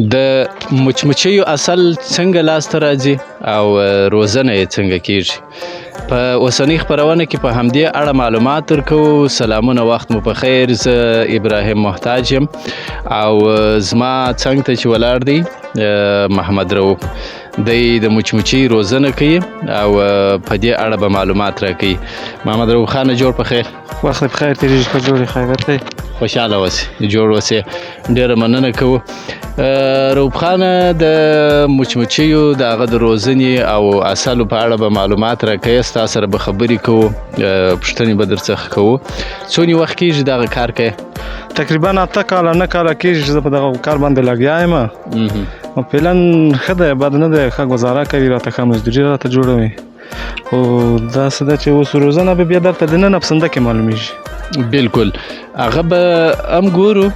د مچمچیو اصل څنګه لاسته راځي او روزنه یې څنګه کیږي؟ په اوسنۍ خپرونه کې په همدې اړه معلومات درکوو. سلامونه، وخت مو په خیر. زه ابراهیم محتاج یم او زما څنګ ته چې ولاړ دی محمد رؤف دی، د مچمچۍ روزنه کوي او په دې اړه به معلومات راکوي. محمد رؤف خانه، جوړ په خیر. وخت په خیر تېرېږي، ښه جوړ یې، خیرت دی. خوشحاله اوسې، جوړ اوسې، ډېره مننه کوو. رؤف خانه، د مچمچیو د هغه د روزنې او عسلو په اړه به معلومات راکوې، ستا سره به خبرې کوو، پوښتنې به درڅخه کوو. څونې وخت کېږي دغه کار کوې؟ تقریبا 8 کاله، 9 کاله کېږي چې زه په دغه کار باندې لګیا یم. او فعلا ښه دی، بد نه دی، ښه ګزاره کوي راته، ښه مزدوري راته جوړوي. خو داسې ده چې اوس روزنه به بیا درته دننه په صندوق کې معلومیږي. بالکل، هغه به هم ګورو،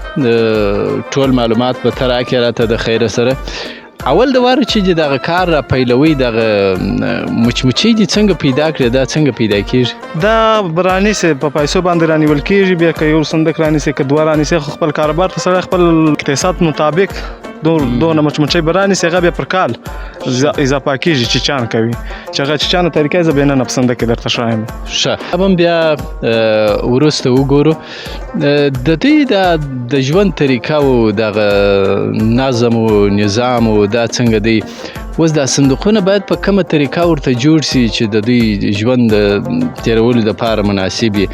ټول معلومات به ته راکړې راته د خیره سره. اول د واره چې دغه کار را پیلوي، دغه مچمچۍ دې څنګه پیدا کړې؟ دا څنګه پیدا کیږي؟ دا به رانیسې، په پیسو باندې رانیول کیږي. بیا که یو صندوق رانیسې، که دوه رانیسې، خو خپل کاروبار ته سړی خپل اقتصاد مطابق دونه مچمچۍ به رانیسي. هغه بیا پر کال اضافه کیږي چې چان کوي، چې هغه چیچانو طریقه زه بیا نن په صندوق کې درته ښایم. ښه، به هم بیا وروسته وګورو. د دوی د ژوند طریقه او دغه نظم او نظام او دا څنګه دی؟ اوس دا صندوقونه باید په کومه طریقه ورته جوړ سي چې د دوی ژوند د تېرولو دپاره مناسب وي؟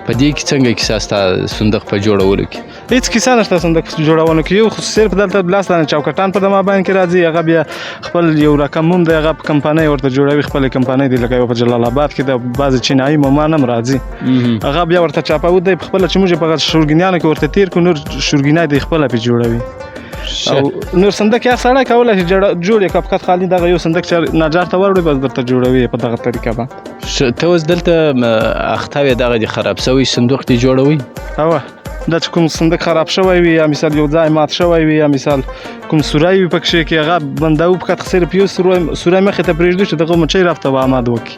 په دې کې څنګه کیسه ستا صندوق په جوړولو کې؟ هیڅ کیسه نشته صندوق جوړولو کې. یو خو صرف دلته لاس دانه چوکټان په د مابین کې راځي. هغه بیا خپل یو رقم موم دی، هغه په کمپنۍ ورته جوړوي، خپل کمپنۍ دی، لکه یو په جلال آباد کې د بعضې چینایي مومان هم راځي، هغه بیا ورته چاپو دی په خپله چې موږ یې په هغه شورګینیانو کې ورته تیر کړو، نور شورګینای دی خپله پې جوړوي. او نور صندوق هر سړی کولی شي جوړ یې کړي، فقط خالي دغه یو صندوق چې نجار ته وروړي، بس درته جوړوي په دغه طریقه باندې. ته اوس دلته اخته وې، دغه دې خراب شوی صندوق دې جوړوي؟ اوه، دا چې کوم صندوق خراب شوی وي، یا مثال یو ځای مات شوی وي، یا مثال کوم سوری وي پکښې کې، هغه بندو، فقط صرف یو سوری مخې ته پرېږدو چې دغه مچۍ رافته آماد وکړي.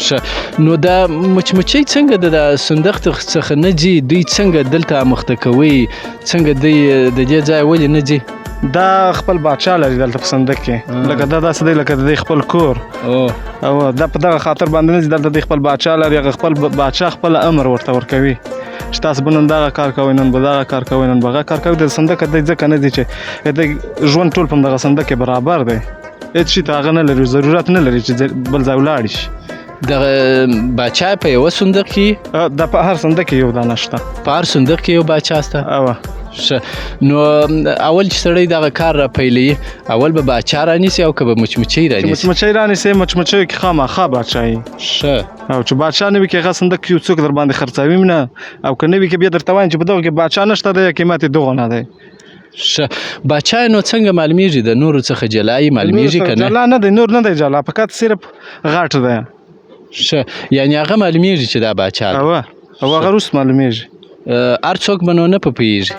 ښه، نو دا مچمچۍ څنګه د صندوق څخه نه ځي؟ دوی څنګه دلته اموخته کوي؟ څنګه دوی د دې ځای ولې نه ځي؟ دا خپل باچا لري دلته په صندوق کې، لکه دا داسې دی لکه د دې خپل کور. او دا په دغه خاطر باندې نه ځي. دلته د خپل باچا لري، هغه خپل باچا خپل امر ورته ورکوي چې تاسو به نن دغه کار کوئ، نن به دغه کار کوئ، نن به هغه کار کوئ. د صندوق دی ځکه نه ځي چې د ژوند ټول په دغه صندوق کې برابر دی، هېڅ شي ته هغه نه لري، ضرورت نه لري چې بل ځای ولاړ شي. دغه باچا په یوه صندوق کې؟ دا په هر صندوق کې یو دانه شته. په هر صندوق کې یو باچا شته؟ اوه. ښه، نو اول چې سړی دغه کار را پیلوي، اول به باچا رانیسي او که به مچمچۍ رانیسي؟ مچمچۍ رانیسي، مچمچیو کې خامخا باچا وي. او چې باچا نه وي کې، هغه صندوق یو څوک در باندې خرڅوي نه، او که نه وي کې بیا درته وایم چې په دغه کې باچا نشته دی، قیمت یې دغه نه دی. ښه، باچا نو څنګه معلومیږي؟ د نورو څخه جلا یې معلومیږي که نه؟ جلا نه دی، نور نه دی جلا، فقط صرف غټ دی. ښه، یعنی هغه معلومیږي چې دا باچا دی؟ اوه، او هغه وروسته معلومیږي. هر څوک به نو نه په پوهېږي؟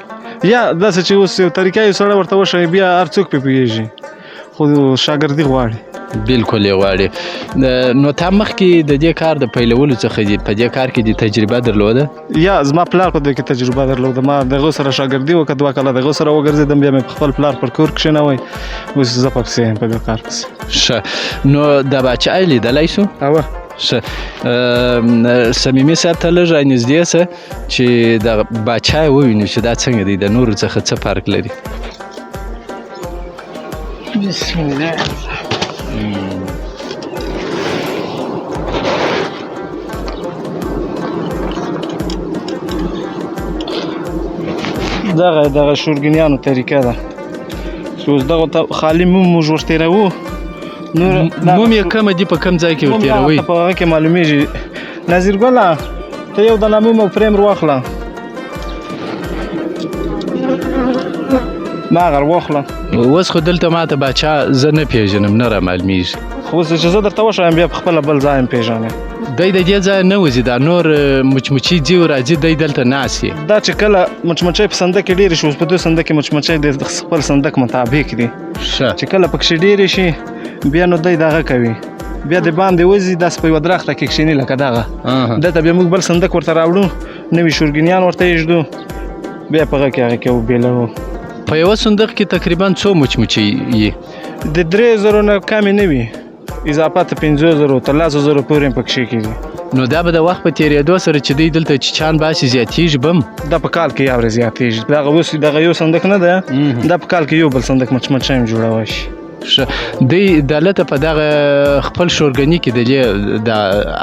یا داسې چې اوس یو طریقه یو سړی ورته وښایي، بیا هر څوک پرې پوهېږي، خو شاګردي غواړي. بالکل یې غواړي. نو تا مخکې د دې کار د پیلولو څخه دې په دې کار کې دې تجربه درلوده؟ یا، زما پلار په دې کې تجربه درلوده. ما د هغه سره شاګردي وکړه، 2 کاله د هغه سره وګرځېدم، بیا مې په خپل پلار پر کور کښېنوی، اوس زه پکې یم په دې کار پسې. ښه، نو دا باچا یې لیدلی سو؟ اوه. ښه، صمیمي صاحب ته لږ رانږدې سه چې دغه باچا یې ووینو چې دا څنګه دی، د نورو څخه څه فرق لري. بسم الله. دغه شورګینیانو طریقه ده چې اوس دغه ته خالي موم موږ ورتېروو، نور موم یې کومه دي، په کوم ځای کې ورتېروئ؟ په هغه کې معلومیږي. نظیر ګله، ته یو دانه موم او فریم واخله، ما هغه واخله. اوس خو دلته ماته باچا زه نه پیژنم، نه را معلومیږي. خو اوس چې زه درته وښایم، بیا په خپله بل ځای هم پیژنې. دی د دې ځای نه وځي، دا نور مچمچۍ ځي او راځي، دی دلته ناست وي. دا چې کله مچمچۍ په صندوق کې ډېرې شي، اوس په دې صندوق کې مچمچۍ د خپل صندوق مطابق دي. چې کله پکښې ډېرې شي، بیا نو دی دغه کوي، بیا د باندې وځي، داسې په یوه درخته کې کښېني لکه دغه. دلته بیا موږ بل صندوق ورته راوړو، نوي شورګینیان ورته ایږدو، بیا په هغه کې هغه کې وبېلوو. په یوه صندوق کې تقریبا څو مچمچۍ یي؟ د 3000 نه کمې نه وي، اضافه ته 5000 تر 10000 پورې هم پکښې کېږي. نو دا به د وخت په تېرېدو سره چې دوی دلته چیچان باسي زیاتېږي به هم؟ دا په کال کې یو ورځ زیاتېږي. دغه اوس دغه یو صندوق نه ده، دا په کال کې یو بل صندوق مچمچۍ هم جوړوی شي. ښه، دوی دلته په دغه خپل شورګني کې د دې د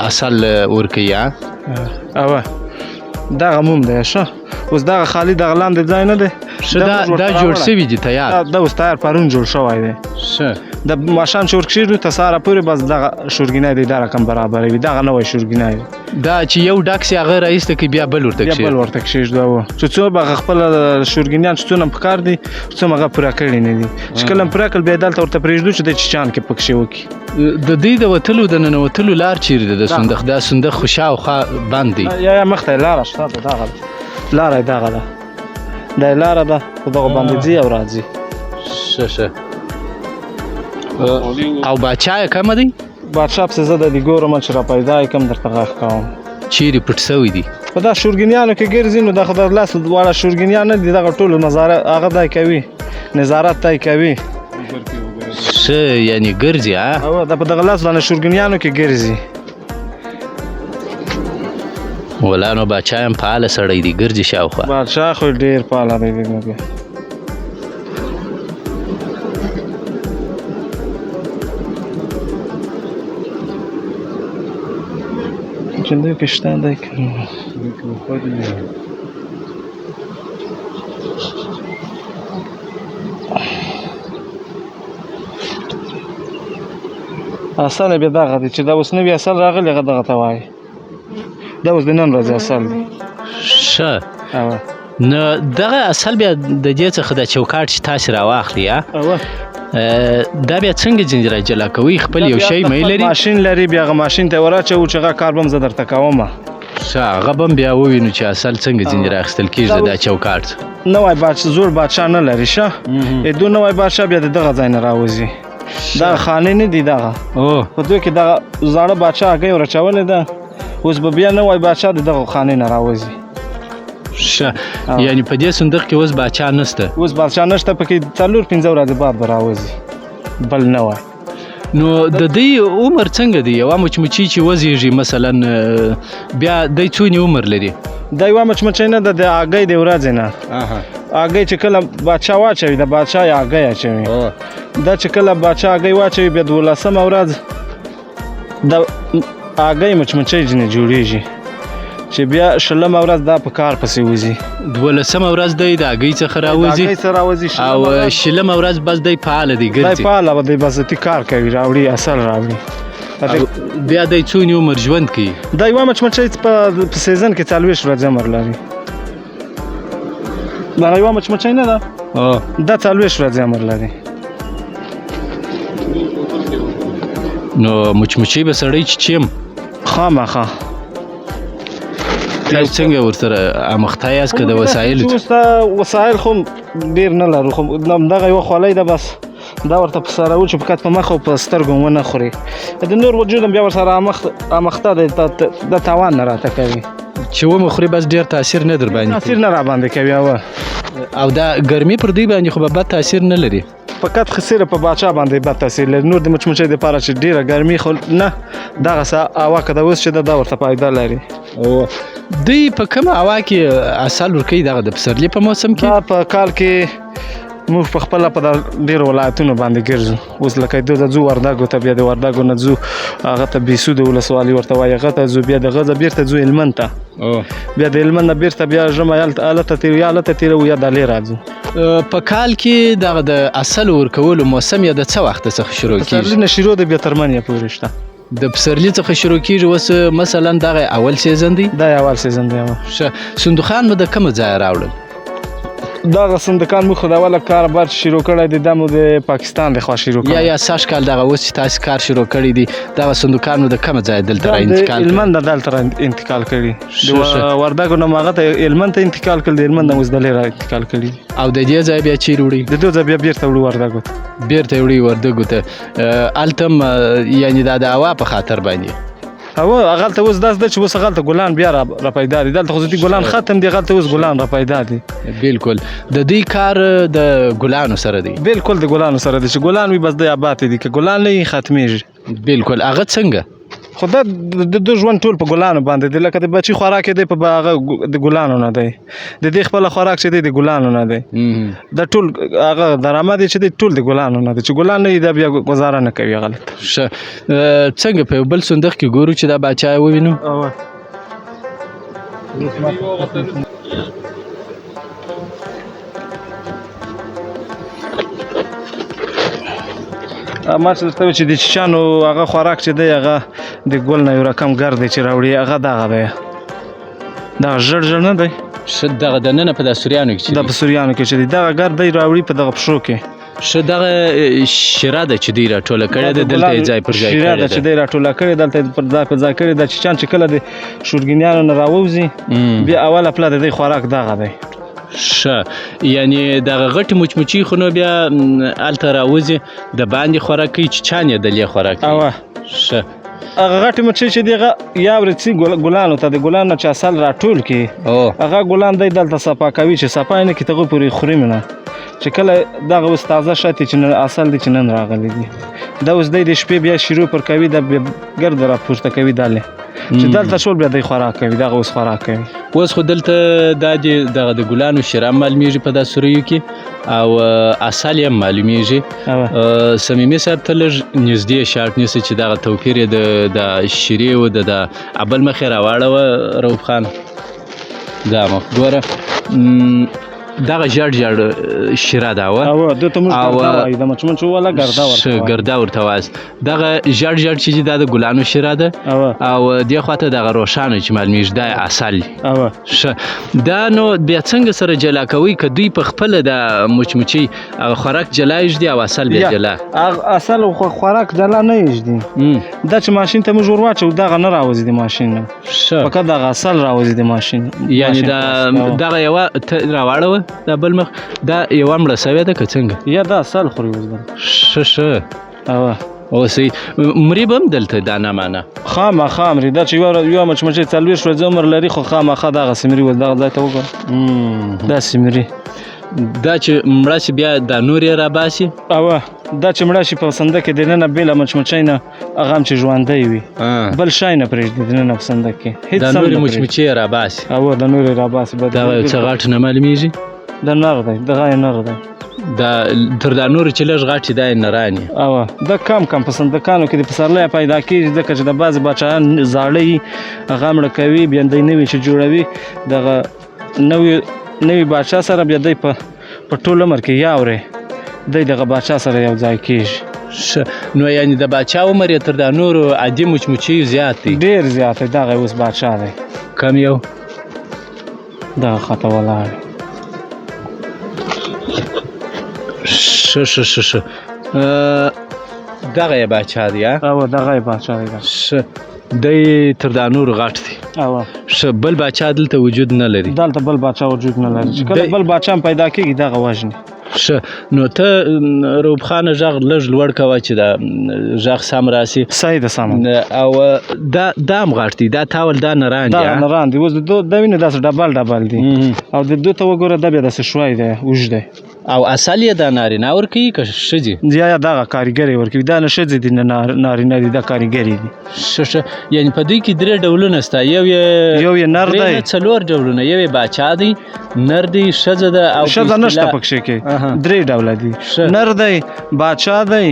اصل ورکوي؟ اوه، دغه موم دی. ښه، اوس دغه خالي دغه لاندې ځای نه دی. ښه، دا جوړ شوي دي تیار؟ دا اوس تیار پرون جوړ شوی دی. ښه، د ماښام چې ورکښېږدو تر سهاره پورې بس دغه شورګینی دی، دا رقم برابروي. دغه نوی شورګینی دی. دا چې یو ډک سي هغه راایسته کوي، بیا بل ورته بیا بل ورته کښېږدو. چې څو به هغه خپله شورګینیان چې څونه پکار دي، څومره هغه پوره کړي نه دي، چې کله هم پوره کړل بیا دلته ورته پرېږدو چې د چیچان کې پکښې وکړي. د دوی د وتلو د ننوتلو لار چیرې ده؟ د صندوق دا صندوق خو شاوخوا بند دی. یا مخته یې لاره شته، دغه لاره یې دغه ده، دا یې لاره ده، په دغه باندې ځي او راځي. ښه ښه. او باچا یې کومه دی؟ باچا پسې زه د دې ګورم چې را پیدا یې کړم، درته غږ کوم. چیرې پټ شوی دی؟ په دا شورګینیانو کې ګرځي. نو دا خو د لاس واړه شورګینیان نه دي، دغه ټولو نظارت هغه دی کوي، نظارت دی کوي. ښه، یعنې ګرځي؟ او دا په دغه لاس باندې شورګینیانو کې ګرځي. ولا نو باچا هم فعاله سړی دی، ګرځي شاوخوا. باچا خو ډېر فعاله دی دی. چې دوی کې شته دی که اصل بیا دغه دی چې دا اوس نوی اصل راغلی، هغه دغه ته وایي. دا اوس د نن ورځې اصل دی. ښه، نو دغه اصل بیا د دې څخه د چوکاټ چې تاسې راواخلي، دا بیا څنګه ځینې را جلا کوئ؟ خپل یو شی مې لري، ماشین لري، بیا هغه ماشین ته وراچوو چې هغه کار به هم زه درته کوم. ښه، هغه به هم بیا ووینو چې اصل څنګه ځینې را اخیستل کېږي دا چوکاټ. نوی بادشاه زوړ بادشاه نه لري. ښه، دو نوی بادشاه بیا د دغه ځای نه راوځي. دغه خانې نه دي، دغه په دوی کې دغه زاړه بادشاه هګۍ ورچولې ده، اوس به بیا نوی بادشاه د دغه خانې نه راوځي. ښه، یعنې په دې صندوق کې اوس باچا نشته؟ اوس باچا نشته، پکې 4-5 ورځې بعد به راوځي بل نوی. نو د دوی عمر څنګه دی؟ یوه مچمچۍ چې وزیږي مثلا، بیا دی څونې عمر لري؟ دا یوه مچمچۍ نه ده، د هګۍ د ورځې نه. هګۍ چې کله باچا واچوي، د باچا یې هګۍ اچوي. دا چې کله باچا هګۍ واچوي، بیا 12مه ورځ د هګۍ مچمچۍ ځینې جوړېږي، چې بیا 20مه ورځ دا په کار پسې وځي. 12مه ورځ دی د هګۍ څخه راوځي، او 20مه ورځ بس دی فعاله دی، ګرځي. دی فعاله دی، بس دی کار کوي، راوړي اصل راوړي. بیا دی څونې عمر ژوند کوي؟ دا یوه مچمچۍ په season کې 40 ورځې عمر لري. دغه یوه مچمچۍ نه ده، دا 40 ورځې عمر لري. نو مچمچۍ به سړی چیچیم؟ خامخا. تاسو څنګه ورسره اموخته یاست که د وسایلو؟ اوس دا وسایل خو ډېر نه لرو، خو دغه یوه خولۍ ده بس، دا ورته په سره چې فقط په مخ او په سترګو ونه خوري. د نور وجود هم بیا ورسره اموخته دی، د تاوان نه راته کوي. چې ومو خوري بس ډېر تاثیر نه در باندې تاثیر نه راباندې کوي. او دا ګرمي پر دوی باندې خو به بد تاثیر نه لري؟ فقط خسیره په باچا باندې بد تاثیر لري. نور د مچمچۍ دپاره چې ډېره ګرمي خو نه، دغه څه هوا که دا اوس چې ده، دا ورته فایده لري. دوی په کومه هوا کې اصل ورکوي؟ دغه د پسرلي په موسم کې؟ دا په کال کې موږ په خپله په ډېرو ولایتونو باندې ګرځو. اوس لکه دلته ځو وردګو ته، بیا د وردګو نه ځو هغه ته بیسود ولسوالي ورته وایي، هغه ته ځو، بیا د غزه بیرته ځو هلمند ته، بیا د هلمند نه بیرته بیا ژمی هلته تېرو، یا هلته تېروو یا دلې راځو. په کال کې دغه د اصل ورکولو موسم یا د څه وخت څخه شروع کېږي؟ پسرلي نه شروع دی، بیا تر منیه پورې شته. د پسرلي څخه شروع کېږي. اوس مثلا دغه اول season دی؟ دا اول season دی. ښه، صندوقان مو د کومه ځایه راوړل؟ دغه صندوقان موږ خو د اوله کاروبار چې شروع کړی دی، دا مو د پاکستان د خوا شروع کړی. یا سږ کال دغه اوس چې تاسې کار شروع کړی دی، دغه صندوقان مو د کومه ځایه دلته را انتقال کړي؟ هلمند نه دلته را انتقال کړي. د وردګو نه مو هغه ته هلمند ته انتقال کړل، د هلمند نه اوس دلې را انتقال کړي. او د دې ځای بیا چیرې وړي؟ د دې ځای بیا بیرته وړو وردګو ته. بیرته وړي وردګو ته. هلته هم یعنې دا د هوا په خاطر باندې؟ او هغلته اوس داسې ده چې اوس هغلته ګلان بیا را پیدا دي. دلته خو دې ګلان ختم دي، هغلته اوس ګلان را پیدا دي. بالکل د دوی کار د ګلانو سره دی. بالکل د ګلانو سره دی، چې ګلان وي بس دی آباد دي، که ګلان نه وي ختمېږي. بالکل. هغه څنګه؟ خو دا د ده ژوند ټول په ګلانو باندې دی. لکه د بچي خوراک یې دی په هغه د ګلانو نه دی، د دې خپله خوراک چې دی د ګلانو نه دی، دا ټول هغه درآمد چې دی ټول د ګلانو نه دی. چې ګلان نه وي دا بیا ګزاره نه کوي غلط. ښه، څنګه په یو بل صندوق کې ګورو چې دا باچا یې ووینو؟ ما چې درته وویل چې د چیچانو هغه خوراک چې دی هغه د ګل نه یو رقم ګرد دی چې راوړي، هغه دغه دی، دغه ژړ ژړ نه دی. ښه، دغه دننه په دا سوریانو کې چې دا په سوریانو کې چې دی دغه ګرد دی راوړي په دغه پښو کې. ښه، دغه شیره ده چې دوی راټوله کړې ده، دلته یې ځای پر ځای شیره ده چې دوی راټوله کړې، دلته یې پر ځای پر ځای کړې ده. چیچان چې کله د شورګینیانو نه راووځي بیا اوله پله د دوی خوراک دغه دی. ښه، یعنې دغه غټې مچمچۍ خو نو بیا هلته راوځي د باندې خوراک کوي، چیچان یې د لې خوراک کوي. ښه، هغه غټې مچۍ چې دی هغه یا ورځي ګلانو ته، د ګلانو نه چې عسل راټول کړي هغه ګلان دی دلته صفا کوي، چې صفا یې نه کړي تر هغو پورې خوري مې نه. چې کله دغه اوس تازه شتي چې نن عسل دی چې نن راغلی دی، دا اوس دی د شپې بیا شیرو پر کوي، دا بیا ګرد راپورته کوي دلې چې دلته شول بیا دی خوراک کوي، دغه اوس خوراک کوي. اوس خو دلته دا دی دغه د ګلانو شیره هم معلومیږي په دا سوریو کې، او عسل یې هم معلومیږي. صمیمي صاحب ته لږ نږدې شاټ نیسي چې دغه توپیر یې د شیرې و د بل مخ یې راواړوه رؤف خان. دا مخ ګوره، دغه ژړ ژړ شیره ده وه. او ده ته موږ ګرده وایو، د مچمچو والا ګرده ورته وایو. ګرده ورته وایاست. دغه ژړ ژړ چې دي دا د ګلانو شیره ده، او دې خوا ته دغه روښانه چې معلومیږي دا عسل دی. ښه، دا نو بیا څنګه سره جلا کوئ که دوی په خپله دا مچمچۍ خوراک جلا ایږدي او عسل بیا جلا؟ عسل او خوراک جلا نه ایږدي. دا چې ماشین ته موږ ور واچوو دغه نه راوځي د ماشین نه، فقط دغه عسل راوځي د ماشین. یعنې دغه یوه ته راواړوه دا بل مخ، دا یوه مړه سوې ده که څنګه؟ یا دا عسل خوري اوس دا. ښه ښه. اوس مري به هم دلته دا نه معنا؟ خامخا مري. دا چې یوه مچمچۍ 40 ورځې عمر لري خو خامخا دغسې مري. اوس دغه ځای ته وګوره، داسې مري. دا چې مړه شي بیا دا نور یې راباسي؟ دا چې مړه شي په صندوق کې دننه بېله مچمچۍ نه هغه هم چې ژوندی وي، بل شی نه پرېږدي دننه په صندوق کې، هېڅ دا هم نورې نه پرېږدي. مچمچۍ یې راباسي. دا نورې راباسي. دا یو څه غټ نه معلومیږي؟ دا نر دی، دغه یې نر دی. دا تر دا نورو چې لږ غټ دا یې نران دي. دا کم کم په صندوقانو کې د پسرلی پیدا کېږي، ځکه چې د بعضې باچایان زاړه یي، هغه مړه کوي، بیا دی نوي چې جوړوي دغه نوي باچا سره بیا دی په ټول عمر کې یاورې دی دغه باچا سره یو ځای کېږي. ښه، نو یعنې د باچا عمر یې تر دا نورو عادي مچمچیو زیات دی؟ ډېر زیات دی. دغه اوس باچا دی. کم یو؟ دغه خواته ولاړ. ښه ښه ښه ښه. دغه یې باچا دی؟ دغه یې باچا دی. ښه، دی تر دا نورو غټ دی. ښه، بل باچا دلته وجود نه لري؟ دلته بل باچا وجود نه لري، چې کله بل باچا هم پیدا کېږي دغه وژني. ښه، نو ته رؤف خانه غږ لږ لوړ کوه چې دا غږ سم راسي. صحیح ده، سمه ده. او دا هم غټ دی، دا تاول دا نران دی، دا نران دی. اوس دا وینې داسې ډبل ډبل دي، او د دوی ته وګوره دا بیا داسې شوی دی، اوږد دی. او عسل یې دا نارینه ورکوي که ښځې؟ یا دغه کاریګرې ورکوي، دا نه ښځې دي نه نارینه دي، دا کاریګرې دي. ښه ښه، یعنې په دوی کې درې ډولونه شته، یو یې یو یې نر درې دی. نه څلور ډولونه، یو یې باچا دی، نر دی، ښځه ده، او ښځه نشته پکښې کې. درې ډوله دي، نر دی، باچا دی،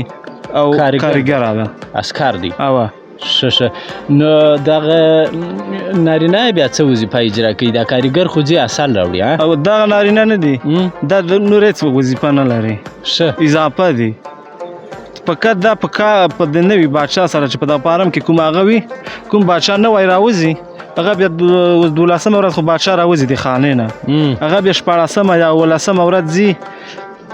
او کاریګره ده، عسکر دی. ښه ښه، نو دغه نارینه بیا څه وظیفه اجرا کوي؟ دا کاریګر خو ځي عسل راوړي، ها؟ او دغه نارینه نه دي، دا نور هېڅ وظیفه نه لري. ښه. اضافه دي فقط. دا په د نوي باچا سره چې په دغه فارم کې کوم هغه وي، کوم باچا نوی راوځي، هغه بیا اوس دولسمه ورځ خو باچا راوځي د خانې نه، هغه بیا شپاړسمه یا اوولسمه ورځ ځي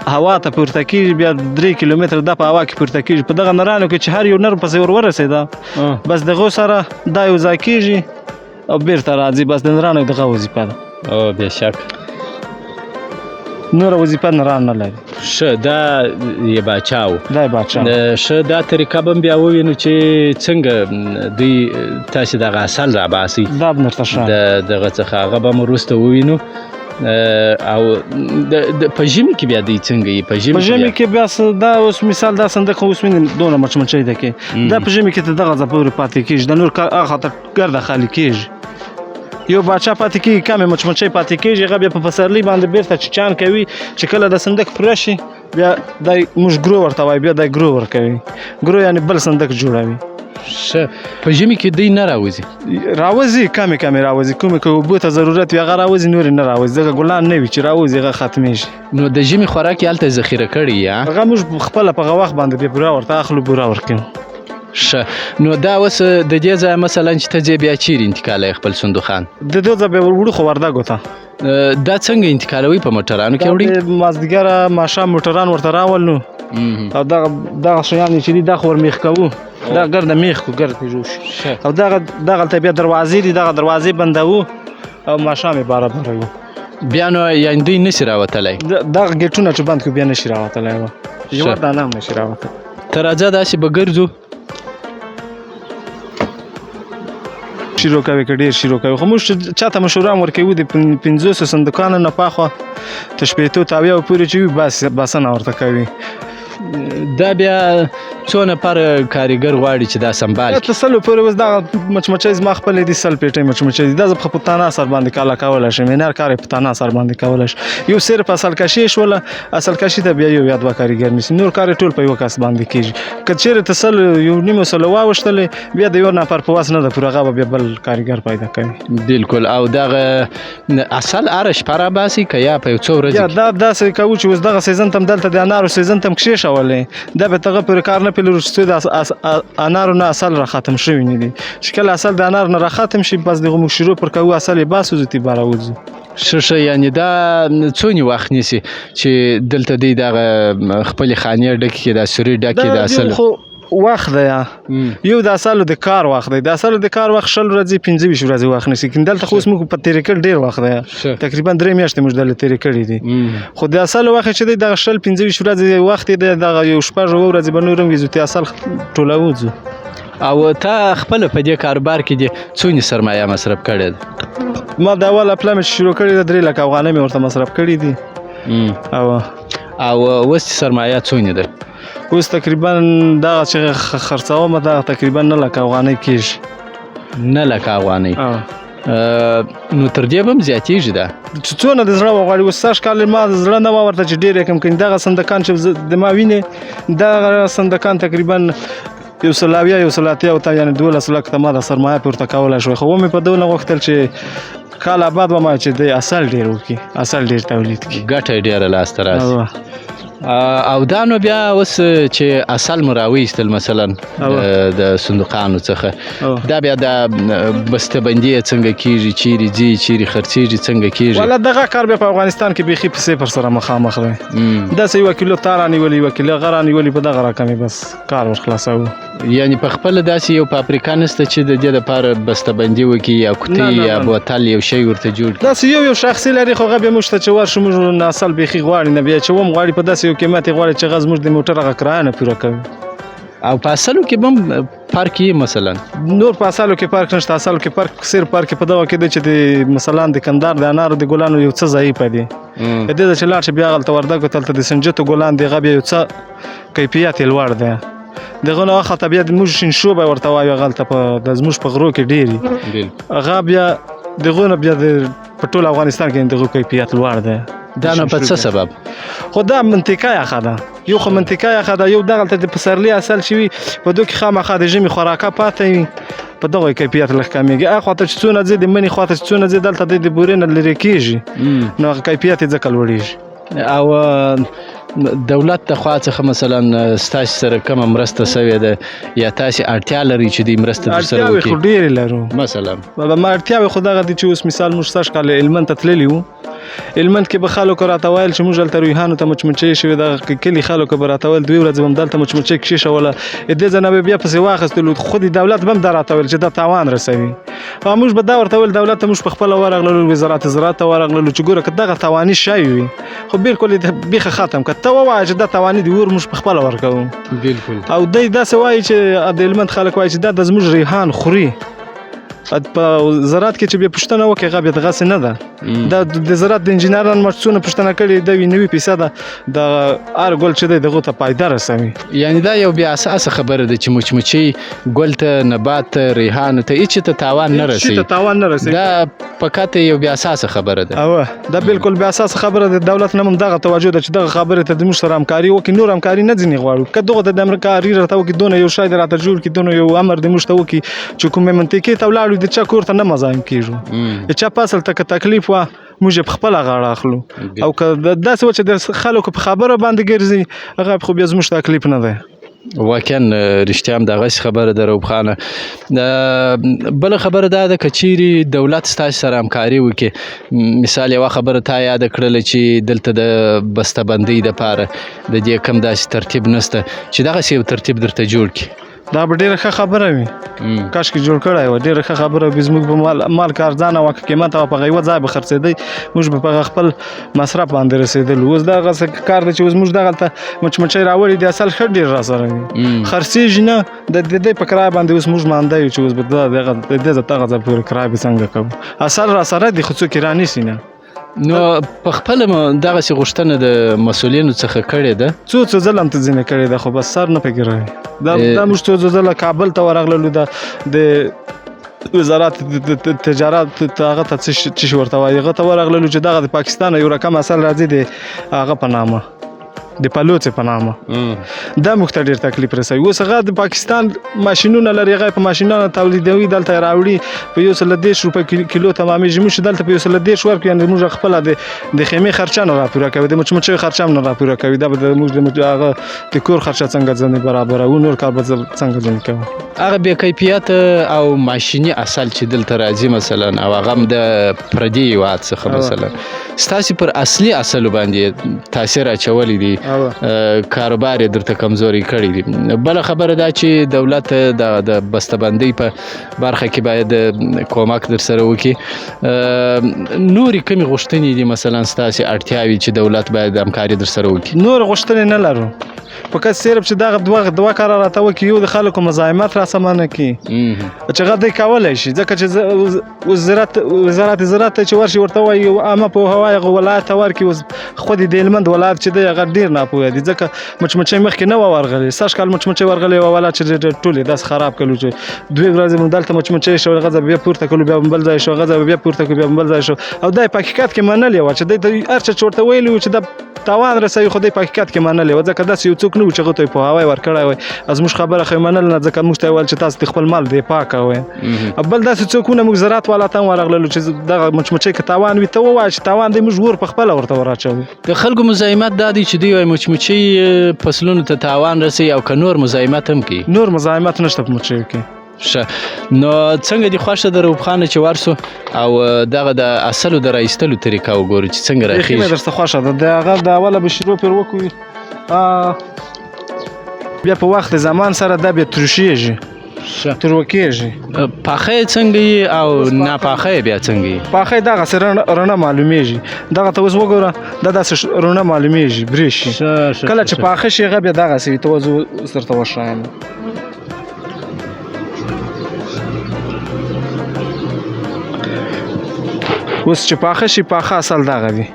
هوا ته پورته کېږي، بیا 3 کیلومتره دا په هوا کې پورته کېږي. په دغه نرانو کې چې هر یو نر پسې ور ورسېده، بس دغو سره دا یو ځای کېږي او بېرته راځي. بس د نرانو دغه وظیفه ده. بېشک. نوره وظیفه نران نه لري. ښه، دا یې باچا و. دا یې باچا. ښه، دا طریقه به هم بیا ووینو چې څنګه دوی تاسې دغه عسل راباسئ. دا به درته ښه د دغه څخه هغه به مو وروسته ووینو. او په ژمي کې بیا دوی څنګه یي؟ په ژمي کې بیا دا اوس مثال دا صندوق اوس وینې دونه مچمچۍ ده کې دا په ژمي کې ته دغه ځای پورې پاتې کېږي، د نور کار هغه ته ګرده خالي کېږي. یو باچا پاتې کېږي، کمې مچمچۍ پاتې کېږي، هغه بیا په پسرلي باندې بېرته چیچان کوي چې کله د صندوق پوره شي بیا دی موږ ګرو ورته وایو، بیا دی ګرو ورکوي. ګرو یعنې بل صندوق جوړوي. ښه، په ژمي کې دوی نه راوځي؟ راوځي، کمې کمې راوځي، کومې که اوبو ته ضرورت وي هغه راوځي، نورې نه راوځي، ځکه ګلان نه وي چې راوځي هغه ختمېږي. نو د ژمي خوراک یې هلته ذخیره کړی یا؟ هغه موږ خپله په هغه وخت باندې بیا بوره ورته اخلو، بوره ورکوو. ښه، نو دا اوس د دې ځایه مثلا چې ته ځې بیا چیرې انتقالوې خپل صندوقان؟ د دې ځایه بیا وړو خو وردګو ته. دا څنګه انتقالوي؟ په موټرانو کې وړي؟ مازدیګر ماښام موټران ورته راولو او دغه شیان چې دي دا خو ورمیخ کوو، دا ګرده میخ کو ګرد جوړ شي. او دغلته بیا دروازې دي، دغه دروازې بندوو او ماښام یې برابروو. بیا نو یعنې دوی نشي راوتلی؟ دغه ګېټونه چې بند کړو بیا نشي راوتلی، یوه دانه هم نشي راوتلی. ته راځه داسې به ګرځو. شیرو کوي که ډېر شیرو کوي، خو موږ چې چاته مشوره هم ورکوو د 50 صندوقانو نه پاخوا تر 60 تر 70 پورې چې وي بسنه ورته کوي. دا بیا څو نفر کاریګر غواړي چې دا سمبال کړي؟ تر 100 پورې. اوس دغه مچمچۍ زما خپلې دي، 100 پېټۍ مچمچۍ دي، دا زه په تنها سر باندې کاله کولی شم، هر کار یې په تنها سر باندې کولی شم. یو صرف اصل کشي شوله، اصل کشي ته بیا یو یا دوه کاریګر نیسي، نور کار یې ټول په یو کس باندې کېږي. که چېرې ته 1.5 سل واوښتلې بیا د یو نفر په وس نه ده پوره، هغه به بیا بل کاریګر پیدا کوي. بلکل. او دغه عسل هره شپه راباسي که یا په یو څو ورځې؟ یا دا داسې کوو چې اوس دغه season ته هم دلته د انارو season ته هم کښېښولې، دا به تر هغه پورې کار نه پیلوو چې څو د انارو نه عسل را ختم شوي نه دي. چې کله عسل د انار نه را ختم شي بس دغه موږ شروع پر کوو، عسل یې باسو زه ترې راوځو. ښه ښه، یعنې دا څونې وخت نیسي چې دلته دوی دغه خپلې خانې ډکې کړي، دا سوري ډکې د عسلو؟ خو وخت دی، یو د عسلو د کار وخت دی، د عسلو د کار وخت 20 ورځې 25 ورځې وخت نیسي. دلته خو اوس موږ په تېرې کړي ډېر وخت دی، تقریبا 3 میاشتې موږ دلته تېرې کړي دي. خو د عسلو وخت چې دی دغه 20 25 ورځې وخت دی، دغه یو 6 ورځې به نور هم وي، زه ترې عسل ټولوو ځو. او تا خپله په دې کاروبار کې دې څونې سرمایه مصرف کړې ده؟ ما د اول اپلا مې چې شروع کړې ده 3 لکه افغانۍ مې ورته مصرف کړې دي. او اوس سرمایه څونې ده؟ اوس تقریبا دغه چې خرڅوم دغه تقریبا 9 لکه افغانۍ کېږي. 9 لکه افغانۍ؟ نو تر دې به هم زیاتېږي دا؟ چې څونه د زړه وغواړي. اوس سږ کال ما زړه نه وه ورته چې ډېر یې کم کړي. دغه صندوقان چې د ما وینې دغه صندوقان تقریبا 170 180 او ته یعنې 12 لکه ته ما د سرمایه پورته کولی شوی، خو ومې په دونه غوښتل چې کال آباد به ما چې دی عسل ډېر وکړي، عسل ډېر تولید کړي، ګټه یې ډېره لاسته راسي. او دا نو بیا اوس چې عسل مو راویستل مثلا د صندوقانو څخه، دا بیا د بسته بندي یې څنګه کېږي، چیرې ځي، چیرې خرڅېږي، څنګه کېږي؟ والا دغه کار بیا په افغانستان کې بیخي په صفر سره مخامخ دی. داسې یوه کیلو تا رانیولې، یوه کیلو هغه رانیولې، په دغه رقم یې بس کار ور خلاصوو. یعنې په خپله داسې یو فابریکه نشته چې د دې دپاره بسته بندي وکړي یا کوتۍ یا بوتل یو شی ورته جوړ کړي؟ داسې یو شخصي لري، خو هغه بیا موږ ته چې ورشو موږ نه عسل بیخي غواړي نه، بیا چې وم غواړي په داسې یو قیمت یې غواړي چې هغه زموږ د موټر هغه کرایه نه پوره کوي. او په عسلو کې به هم فرق یې مثلا؟ نور په عسلو کې فرق نشته. عسلو کې فرق صرف فرق په دغه کې دی چې د مثلا د کندهار د انارو د ګلانو یو څه ضعیفه دي. د دې ځای چې لاړ شي بیا هغلته وردګو ته هلته د سنجتو ګلان دي، هغه بیا یو څه کیفیت یې لوړ دی. دغه نو هغه طبیعت موږ شینشو به ورته وایو، هغلته په د زموږ په غرو کې ډېر دي. هغه بیا دغه نه بیا په ټول افغانستان کې دغه کیفیت لوړ دی. دا نو په څه سبب؟ خو دا منطقه یې ښه ده، یو خو منطقه یې ښه ده، یو دغلته د پسرلي عسل چې وي په دوی کې خامخا د ژمي خوراکه پاتې وي، په دغه یې کیفیت لږ کمېږي. هغه خواته چې څونه ځي د مني خواته چې څونه ځي دلته د بورې نه لرې کېږي، نو هغه کیفیت یې ځکه لوړېږي. او دولت د خوا څخه مثلا ستاسې سره کومه مرسته سوې ده یا تاسې اړتیا لرئ چې دوی مرسته در سره اړتیاوې وکړي؟ خو ډېرې لرو. مثلا؟ بابا، ما اړتیاوې خو دغه دي چې اوس مثال موږ سږ کال هلمند ته تللي وو، هلمند کې به خلکو راته ویل چې موږ هلته ریحانو ته مچمچۍ شوې، دغه کلي خلکو به راته ویل دوې ورځې به هم دلته مچمچۍ کښېښوله، دې ځای نه به بیا پسې واخیستلو. خو د دولت به هم دا راته ویل چې دا تاوان رسوي. او موږ به دا ورته ویل دولت ته موږ په خپله ورغللو، وزارت زراعت ته ورغللو چې ګوره که دغه تاواني شی وي خو بالکل یې بیخه ختم که ته ووایه چې دا تاواني دی ور موږ په خپله ورکوو. بالکل. او دی داسې وایي چې د هلمند خلک وایي چې دا د زموږ ریحان خوري. په زراعت کې چې بیا پوښتنه وکړي هغه بیا دغسې نه ده. دا د زراعت د انجینرانو ما څونه پوښتنه کړې، دا وي 90% د هر ګل چې دی دغو ته فایده رسوي. یعنی دا یو بې اساسه خبره ده چې مچمچۍ ګل ته، نبات ته، ریحانو ته هیڅ ته تاوان نه هیڅ شي رسوي. ته تاوان نه رسوي. دا فقط یو بې اساسه خبره ده. او دا بالکل بې اساسه خبره ده. دولت نه هم دغه توجه ده چې دغه خبرې ته د موږ سره همکاري وکړي، نور همکاري نه ځینې غواړو. که دغه ته د همکاري راته وکړي، دونه یو شی دې راته جوړ کړي، دونه یو امر دې موږ ته وکړي چې کومې منطقې ته ولاړو د چا کور ته نه مزاحم کېږو. د چا فصل ته که تکلیف وه موږ یې په خپله غاړه اخلو. او که داسې وه چې د خلکو په خبره باندې ګرځي، هغه خو بیا زموږ تکلیف نه دی. واقعا رښتیا هم دغسې خبره ده رؤف خانه. بله خبره دا ده که چیرې دولت ستاسو سره همکاري وکړي، مثال یوه خبره تا یاده کړله چې دلته د بستهبندۍ دپاره د دې کوم داسې ترتیب نشته چې دغسې یو ترتیب درته جوړ کړي. دا به ډېره ښه خبره وي. کاش کې جوړ کړی وه، ډېره ښه خبره وي. زموږ به مال که ارزانه وه، که قیمته وه، په هغه یوه ځای به خرڅېدی، موږ به په هغه خپل مصرف باندې رسېدلو. اوس دغسې کار دی چې اوس موږ دغلته مچمچۍ راوړي دي، اصل ښه ډېر راسره وي، خرڅېږي نه. د دې په کرایه باندې اوس موږ مانده یو چې اوس به دا د دې ځای دغه ځای پورې کرایه به څنګه کوو. اصل راسره دي خو څوک یې رانیسي نه. نو په خپله مو دغسې غوښتنه د مسؤلینو څخه کړې ده؟ څو څو ځله هم ته ځینې کړې ده، خو بس سر نه پکې راوي. دا موږ څو څو ځله کابل ته ورغللو، د وزارت تجارت هغه ته څه شي ورته وایي، هغه ته ورغللو چې دغه د پاکستان یو رقم اصل راځي د هغه په نامه، د پلوڅې په نامه. دا موږ ته ډېر تکلیف رسوي. اوس هغه د پاکستان ماشینونه لري، هغه په ماشینونو تولیدوي، دلته یې راوړي په 130 روپۍ کیلو تمامېږي. موږ چې دلته په 130 ورکړو، یعنې موږ خپله د خیمې خرچه نه راپوره کوي، د مچمچیو خرچه هم نه راپوره کوي. دا به د موږ هغه د کور خرچه څنګه ځنې برابروو، نور کار به څنګه ځنې کوو. هغه بې کیفیته او ماشیني اصل چې دلته راځي مثلا، او هغه هم د پردي هېواد څخه مثلا، ستاسې پر اصلي اصلو باندې تاثیر اچولی دی، کاروبار یې درته کمزوری کړی دی. بله خبره دا چې دولت د بستهبندۍ په برخه کې باید کومک در سره وکړي. نورې کومې غوښتنې دي مثلا ستاسې اړتیاوې چې دولت باید همکاري در سره وکړي؟ نور غوښتنې نه لرو، فقط صرف چې دغه دوه کاره راته وکړي. یو د خلکو مزاحمت راسمانه کړي چې هغه دی کولی شي، ځکه چې وزارت زراعت ته چې ورشي ورته وایي یو عامه پوهاوی هغه ولایت ته ورکړي. اوس خو د هلمند ولایت چې دی هغه ډېر ناپوهه دي، ځکه مچمچۍ مخکې نه وه ورغلې. سږ کال مچمچۍ ورغلې وه، ولایت چې ټولې داسې خراب کړلو چې دوې ورځې مو دلته مچمچۍ شو، هغه ځای بیا پورته کړلو، بیا بل ځای شو، هغه ځای بیا پورته کړو، بیا بل ځای شو. او دا یې په حقیقت کې منلې وه چې دی ته هر چا چې ورته ویلي وو چې دا تاوان رسوي، خو دی په حقیقت کې منلې وه، ځکه داسې یو څوک نه و چې هغه ته یې پوهاوی ورکړی وای. زموږ خبره خو یې منله نه، ځکه موږ ته یې ویل چې تاسو د خپل مال دفاع کوئ. او بل داسې څوک نه، موږ زراعت والا ته هم ورغللو چې دغه مچمچۍ که تاوان وي ته ووایه چې تاوان دی، موږ ور په خپله ورته وراچوو. د خلکو مزاحمت دا دی چې دوی وایي مچمچۍ فصلونو ته تاوان رسوي، او که نور مزاحمت هم کوي؟ نور مزاحمت نشته په مچیو کې. ښه، نو څنګه دې خوښه ده رؤف خانه چې ورسو او دغه د عسلو د راایستلو طریقه وګورو چې څنګه بیخي مې راخیږي؟ درته خوښه ده. د هغه د اوله به شروع پر وکړو، بیا په وخت زمان سره دا بیا ترشیږي، تروه کېږي. پاخه یې څنګه وي او ناپاخه یې بیا څنګه وي؟ پاخه یې دغسې رڼه معلومېږي. دغه ته اوس وګوره، دا داسې رڼه معلومېږي، برېښي. کله چې پاخه شي هغه بیا دغسې وي. ته اوس درته وښایم. اوس چې پاخه شي، پاخه اصل دغه وي.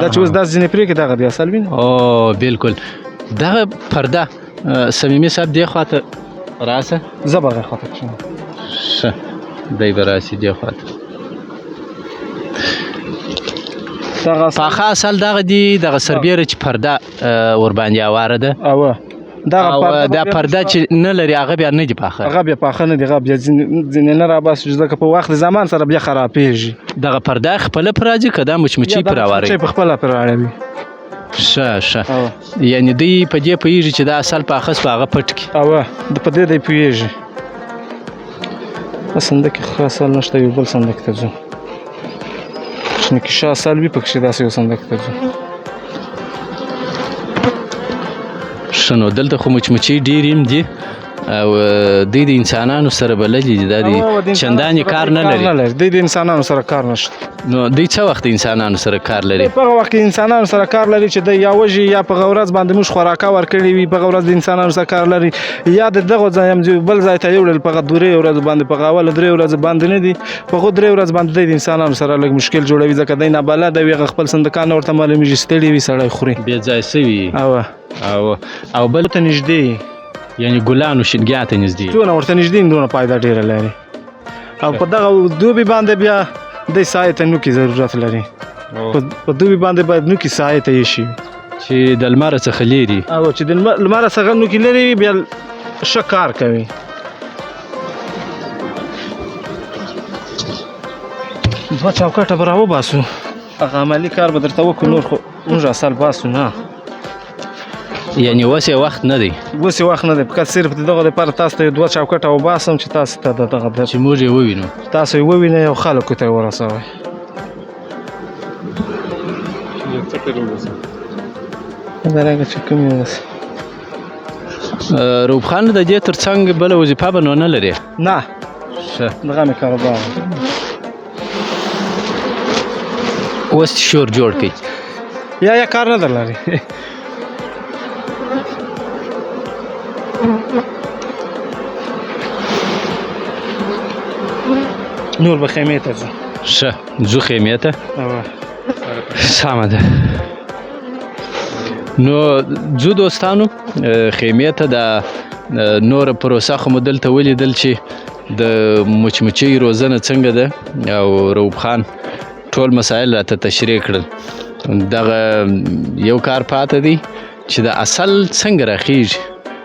دا چې اوس داسې ځینې پرې کړي، دغه دی اصل وي. بالکل. دغه پرده، صمیمي صاحب دې خوا ته راسه. زه به هغې خوا ته کښېنم. ښه، دی به راسي دې خوا ته. دغه پاخه اصل دغه دی، دغه سربېره چې پرده ورباندې اواره ده. دغه او پرده دا بیا پرده چې نه لري هغه بیا نه دی پاخه. هغه بیا پاخه نه دی، هغه بیا ځینې نه راباسي، ځکه په وخت زمان سره بیا خرابېږي. دغه پرده خپله پر راځي که دا مچمچۍ یا دا پر راوړي؟ مچمچۍ په خپله پر راوړي. ښه. یعنې دوی په دې پوهېږي چې دا اصل پاخه سو، هغه پټ کړي. په دې دی پوهېږي. په صندوق کې ښه اصل نشته، یو بل صندوق ته ځو. کوچني کې ښه عسل وي پکښې، داسې یو صندوق ته ځو. ښه، نو دلته خو مچمچۍ ډېرې هم دي او دوی د انسانانو سره بلدي دي، دا دي چندانې کار نه لري. دوی د انسانانو سره کار نشته. نو دوی څه وخت انسانانو سره کار لري؟ په هغه وخت کې انسانانو سره کار لري چې دی یا وږي یا په هغه ورځ باندې موږ خوراکه ورکړې وي، په هغه ورځ د انسانانو سره کار لري، یا د دغه ځای هم بل ځای ته یوړل په هغه درې ورځو باندې، په هغه اوله درې ورځو باندې نه دي، په هغو درې ورځو باندې دی د انسانانو سره لږ مشکل جوړوي، ځکه دی نابلده وي، هغه خپل صندوقان ورته معلومیږي، ستړي وي، سړی خوري، بې ځایه سوي. او بل ته نږدې، یعنی ګلانو شینګیا ته نږدې، څونه ورته نږدې دونه فایده ډېره لري. او په دغه دوبي باندې بیا دی سایې ته نوکي ضرورت لري، په دوبي باندې باید نوکي سایې ته یې شي چې د لمر څخه لیري، او چې د لمر څخه نوکي لري بیا ښه کار کوي. دوه چوکاټه به راوباسو، هغه عملي کار به درته وکړو، نور خو موږ اصل باسو نه، یعنی اوس یې وخت نه دی. اوس یې وخت نه دی، فقط صرف د دغه لپاره تاسو ته یو دوه چوکاټه وباسم چې تاسو ته د دغه چې موږ یې ووینو، تاسو یې ووینئ او خلکو ته یې ورسوئ. دا راګه چې کوم یې ورسوي. روب خان د دې تر څنګ بله وظیفه به نو نه لرې؟ نه، ښه، دغه مې کاروبار دی. اوس شور جوړ کړئ. یا کار نه درلري. نور به خیمې ته ځو. ښه، ځو خیمې ته. سمه ده. نو ځو دوستانو خیمې ته. دا نوره پروسه خو مو دلته ولیدل چې د مچمچۍ روزنه څنګه ده، او روب خان ټول مسایل راته تشریح کړل. دغه یو کار پاته دی چې د عسل څنګه راخیږي.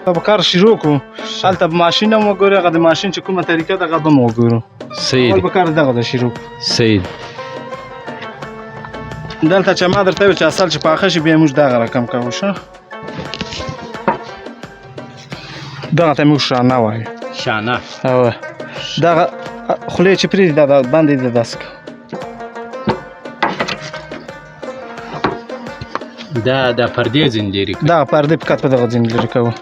به کار شروع کړو، هلته به ماشین هم وګورو، هغه د ماشین چې کومه طریقه ده هغه به هم وګورو. صحیح اول به کار دغه ده شروع کړو. صحیح. دلته چې ما درته وویل چې عسل چې پاخه شي بیا موږ دغه رقم کوو. ښه، دغه ته موږ شانه وایو. شانه. او دغه خولې چې پرېږدي دا باندې د داسې کوو. دا د پردې ځینې لرې کوي. دا پردې فقط په دغه ځینې لرې کوو.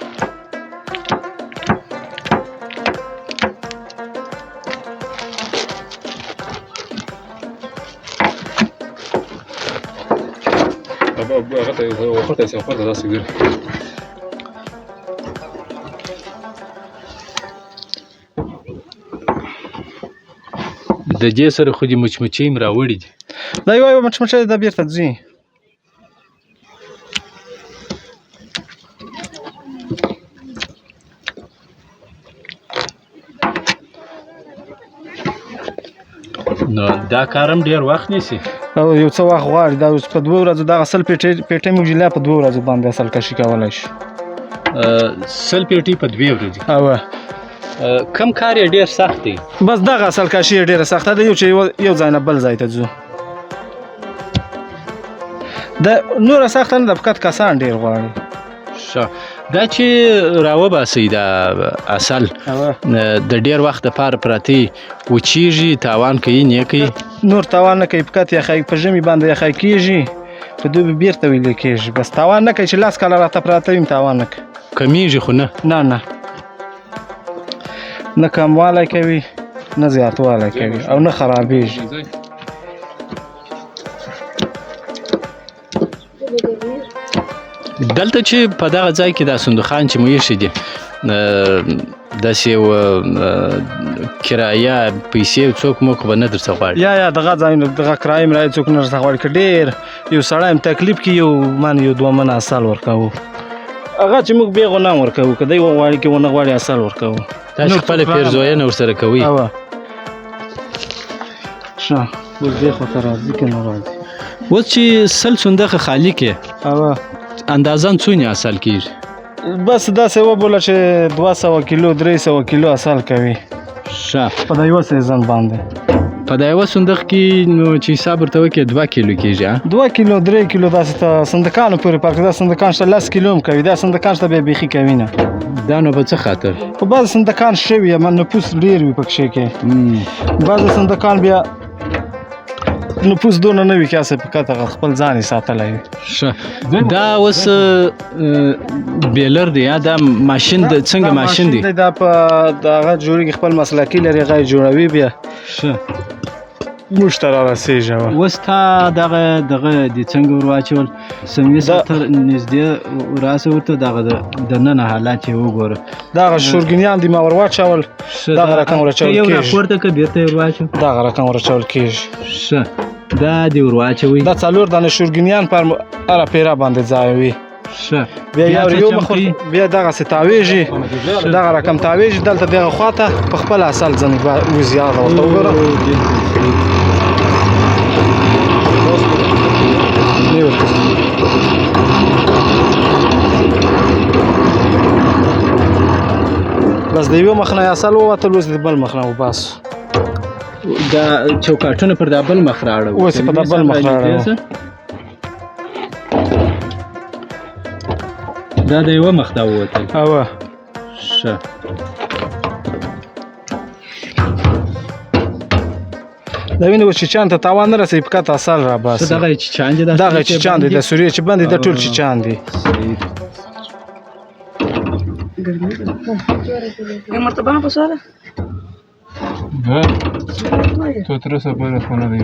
د دې سره خو دې مچمچۍ هم راوړي دي. دا یوه یوه مچمچۍ ده، بېرته ځي. نو دا کار هم ډېر وخت نیسي. او یو څه وخت غواړي. دا اوس په دوو ورځو دغه 100 پیټۍ موږ لا په دوو ورځو باندې اصل کشي کولی شو. 100 پیټۍ په دوې ورځې. او کم کار یې ډېر سخت دی. بس دغه اصل کشي یې ډېره سخته ده، یو چې یو ځای نه بل ځای ته ځو. دا نوره سخته نه ده، فقط کسان ډېر غواړي. ښه، دا چې راوباسئ دا عسل د ډېر وخت دپاره پراته وچیږي، تاوان کوي نه کوي؟ نور تاوان نه کوي، فقط یخی په ژمي باندې یخی کېږي، په دوبي بېرته ویلې کېږي. بس تاوان نه کوي چې 10 کاله راته پراته وي تاوان نه کوي. کمیږي خو نه؟ نه نه، نه کموالی کوي نه زیاتوالی کوي او نه خرابېږي. دلته چې په دغه ځای کې دا صندوقان چې مو ایښي دي، داسې یو کرایه پیسې څوک موږ به نه درڅخه غواړي؟ یا دغه ځایونه دغه کرایه مرایه څوک نه درڅخه غواړي. که ډېر یو سړی هم تکلیف کې یو من یو دوه منه عسل ورکوو، هغه چې موږ بې غونه هم ورکوو، که دی وغواړي که ونه غواړي عسل ورکوو. تاسو خپله پیرزوینه ورسره کوئ؟ ښه، اوس دې خوا ته راځي که نه راځي؟ اوس چې 100 صندوقه خالي کړې، اندازاً څونې عسل کېږي؟ بس داسې وبوله چې 200 کیلو 300 کیلو عسل کوي. ښه، په دا یوه سیزن باندې. په دا یوه صندوق کې نو چې حساب ورته وکړې 2 کیلو کېږي، ها؟ 2 کیلو 3 کیلو داسې ته صندوقانو پورې فرق. دا صندوقان شته 10 کیلو هم کوي، دا صندوقان شته بیا بیخي کوي نه. دا نو په څه خاطر؟ په بعضې صندوقان ښه وي، اما نفوس ډېر وي پکښې کې. بعضې صندوقان بیا نفوس دونه نه وي چې هسې فقط هغه خپل ځان یې ساتلی وي. ښه، دا اوس بیلر دی یا دا ماشین د څنګه دا ماشین دی؟ دا په دغه جوړیږي، خپل مسلکي لري، هغه یې جوړوي، بیا ښه، موږ ته را رسېږي هغه. اوس تا دغه دغه د څنګه ور واچول؟ سمې ته نږدې راسه ورته، دغه دننه حالات یې وګوره. دغه شورګینیان دي ما ور واچول، ښه، دغه رقم ور اچول یو کېږي. راپورته که بیرته یې ور واچو. دغه رقم ور اچول کېږي. ښه، دا دې ور واچوي. دا څلور دانې شورګینیان پر هره پیره باندې ځای وي. ښه، بیا یو څه یو چم مخ کوي؟ بیا دغسې تاویږي، دغه رقم تاویږي دلته دغه خواته په خپل اصل ځنې وځي. هغه ورته وګوره. نه ورته. بس د یو مخ نه یې اصل ووتل، اوس د بل مخ نه وباسو. دا چوکاټونه پر دا بل مخ راړو. اوس یې په دا بل مخ راړو. دا د یوه مخ دا ووتل. اوه. ښه، دا وینې اوس چیچان ته تاوان نه رسوي، فقط اصل څه راباسي. دغه یې چیچان دي؟ دا دغه چیچان دي، د سوریې چې بندي، دا ټول چیچان دي. صحیح. یو مرتبه په سره تو تر اوسه پورې خو نه دی.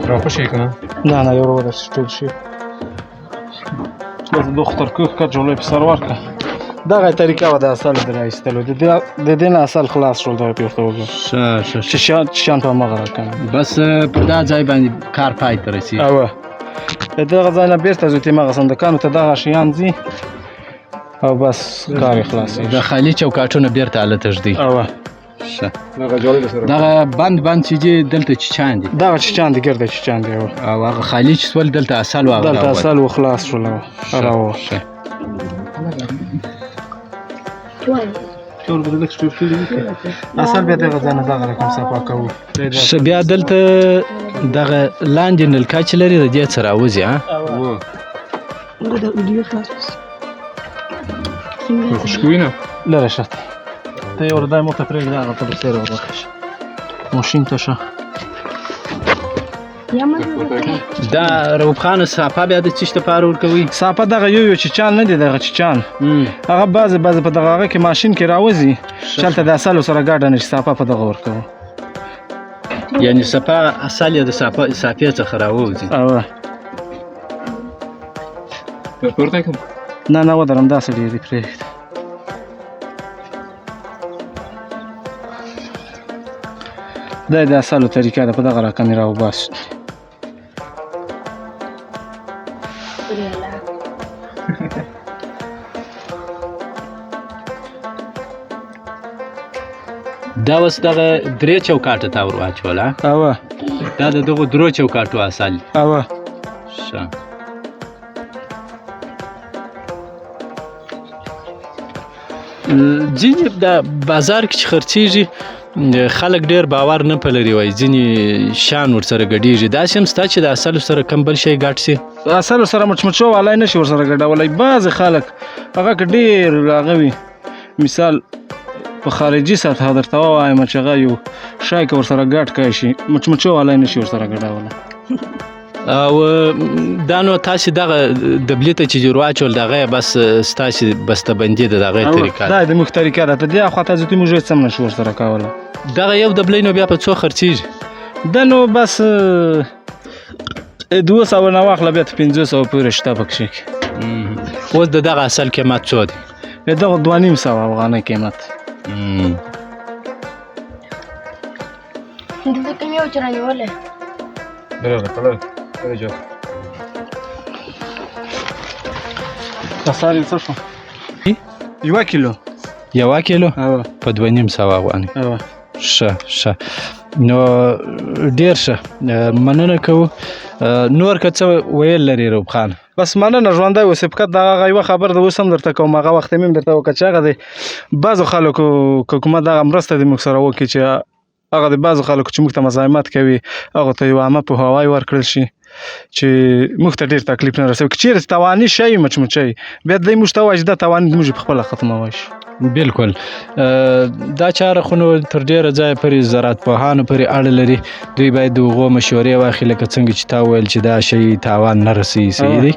راخوشې که نه؟ نه نه، یو ورور چې ټول شي. بس دختر کوخ کا جوړې په سر ورکه. دغه طریقه وه د اصل د را ایستلو. د دې نه اصل خلاص شول، دغه پې ورته وګوره. ښه ښه ښه. چیچان په هماغه رقم. بس پر دا ځای باندې کار پای ته رسېږي. اوه، د دغه ځای نه بېرته ځو هماغه صندوقانو ته دغه شیان ځي او بس کار یې خلاصېږي. د خالي چوکاټونه بیرته هلته ږدي. اوه. ښه، دغه جوړې سره دغه بند بند چې دي دلته چیچان دي. دغه چیچان دي، ګرده چیچان دي. اوه. او هغه خالي چې سول دلته اصل و هغه دلته راووت. اصل و خلاص شول او ښه، راووت. ښه. ټول به لږ ټول کړي. اصل بیا دغه ځای نه دغه رقم صفا کوو. ښه، بیا دلته دغه لاندې نلکه چې لري د دې څه راوځي ها؟ و دا ویډیو خلاص بس. خوشکوي نه؟ لره شه، ته یې ور دای مو ته پرېږده، هغه ته به سره ورکړه شه ماشین ته شه. دا رؤف خان، صافه بیا د څه لپاره ورکوي؟ صافه دغه یو یو چیچان نه دی، دغه چیچان هغه بعضې بعضې په دغه هغه کې ماشین کې راوځي چې هلته د عسلو سره ګډه نه شي، صافه په دغه ورکوو. یعنی صفا اصل یې د صافه صافې څخه راووځي. اوه. تر پورته کوم؟ نه نه، ودرم، داسې ډېر دي، پرېږده. دا د عسلو طریقه ده، په دغه رقم یې راوباسو. دا اوس دغه درې چوکاټه تا ور واچول ها؟ اوه. دا د دغو درو چوکاټو اصل دی. اوه. ښه، ځینې د بازار کې چې خرڅېږي خلک ډېر باور نه په لري، وایي ځینې شیان ورسره ګډېږي. داسې هم سته چې د عسلو سره کوم بل شی ګډ شي؟ عسلو سره مچمچو والی نه شي ورسره ګډولی. بعضې خلک هغه که ډېر هغه وي، مثال په خارجي سطح درته ووایم چې هغه یو شی که ورسره ګډ کړی شي، مچمچو والی نه شي ورسره ګډولی. او دا نو تاسې دغه دبلي ته چې ور واچول، دغه یې بس ستاسې بسته بندي ده، دغه یې طریقه ده. دا د موږ طریقه ده. ته دې اخوا ته ځو، موږ هېڅ هم نه شو ورسره کولی. دغه یو دبلی نو بیا په څو خرڅېږي؟ دا نو بس 200 نه واخله بیا تر 500 پورې شته پکښې کې. اوس د دغه اصل قیمت څو دی؟ د دغه 250 افغانۍ قیمت. دلته کوم یو چې رانیولی؟ دغه کلر کله جو. کسار یې څه شو؟ یوه کیلو. یوه کیلو؟ اوه. په 250 افغانۍ. اوه. ښه ښه، نو ډېر ښه، مننه کوو. نور که څه ویل لري رؤف خان؟ بس مننه، ژوندی اوسې. فقط دغه هغه یوه خبره ده اوس هم درته کوم، هغه وخت مې هم درته وکړه چې هغه دی بعضو خلکو که کومه دغه مرسته دې موږ سره وکړي چې هغه د بعضو خلکو چې موږ ته مزاحمت کوي، هغه ته یو عامه پوهاوی ورکړل شي چې موږ ته ډېر تکلیف نه رسوي. که چېرې تواني شي مچمچۍ، بیا دوی موږ ته وایي چې دا تواني موږ په خپله ختموی شو. بالکل، دا چاره خو نو تر ډېره ځایه پورې زراعت پوهانو پورې اړه لري. دوی باید د هغو مشورې واخلي، لکه څنګه چې تا وویل چې دا شی تاوان نه رسوي. صحیح دی.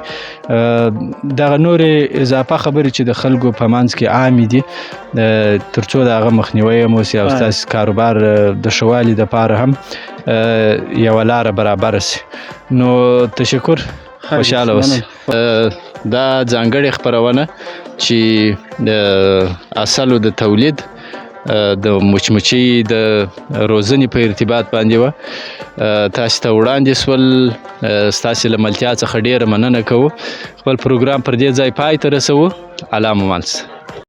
دغه نورې اضافه خبرې چې د خلکو په منځ کې عامې دي، تر څو د هغه مخنیوی هم وسي او ستاسې کاروبار د ښه والي دپاره هم یوه لاره برابره سي. نو تشکر، خوشحاله اوسئ. دا ځانګړې خپرونه چې د عسلو د تولید، د مچمچۍ د روزنې په ارتباط باندې وه، تاسې ته وړاندې سول. ستاسې له ملتیا څخه ډېره مننه کوو. خپل پروګرام پر دې ځای پای ته رسوو. الله مو مل.